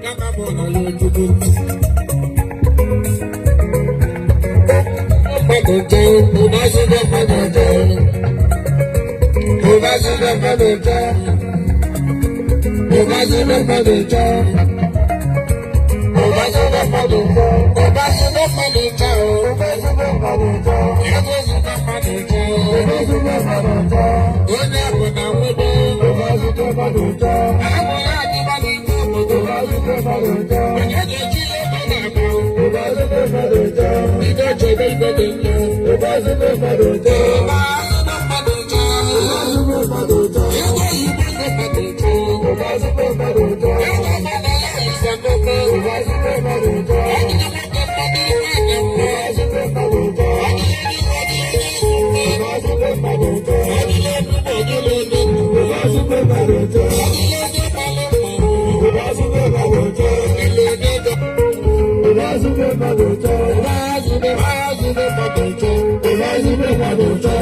Ya ka mụ na ya ojukwu. Mmadụ nche, ụbazụbe mmadụ nche. Ụbazụbe mmadụ nche. Ụbazụbe mmadụ nche. Ụbazụbe mmadụ nche. Ụbazụbe mmadụ nche. Ụbazụbe mmadụ nche. Ụbazụbe mmadụ nche. Ụbazụbe mmadụ nche. Onye bụ na nwebe. Ụbazụbe mmadụ nche. Ahụ ya adịba n'ime obodo. Ụbazụbe mmadụ nche. Onye ga-eji ego na-akpa. Ụbazụbe mmadụ nche. Ide chebe ibe dị mma. Ụbazụbe mmadụ nche. Ụbazụbe mmadụ nche. Ụbazụbe mmadụ nche. Ego oyibo ndị mmadụ nche. Ụbazụbe mmadụ nche. Ego mmadụ ya isa n'ofe. Ụbazụbe mmadụ nche. Ọdịdị nwoke mmadụ nwaanyị mma. Ụbazụbe mmadụ nche. Ọdịdị mmadụ nche. Ọdịdị ọdịdị Ụbazụbe mmadụ nche. Ọdịdị ọdịdị mmadụ nche. Ụbazụbe mmadụ nche. Ụbazụbe ụbazụbe mmadụ nche. Ụbazụbe mmadụ nche.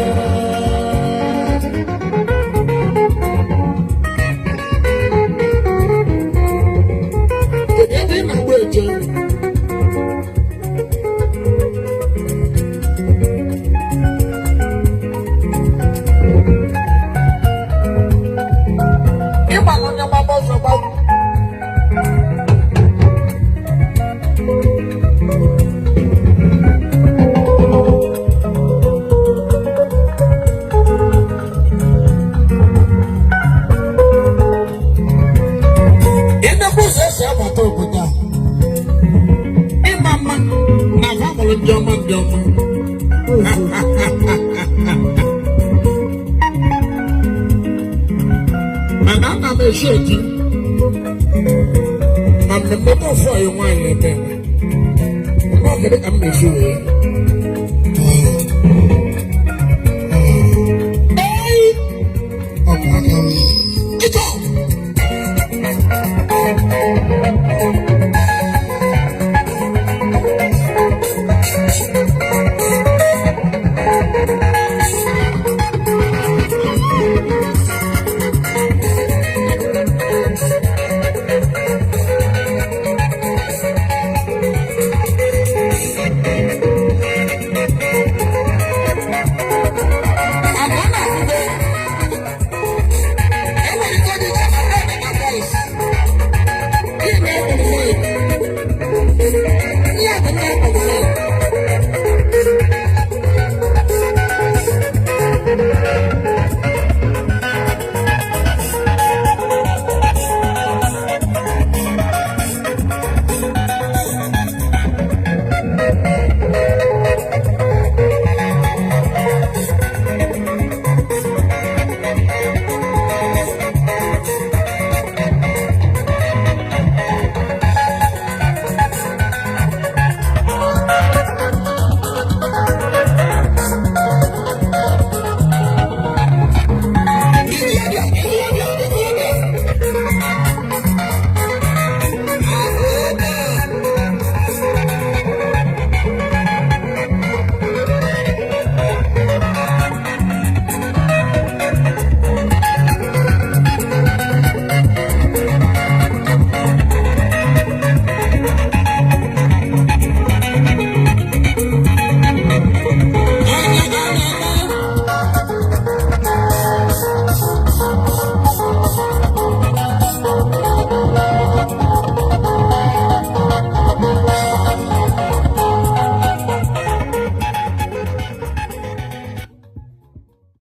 Kedu ebe ị na-agba eche? Ịgbara onye gbaba ọsọ gbagbu. Ịdekwa ụzọ esi abata obodo a. Ịma mma na ava mụrụ ndị ọma ndị ọma. Mana ana m esi eti ma mmemme m ofu ọyị nwaanyị ebe mgbe ọ kedu ka m na-esi wee. Ee, ọ bụ aka m.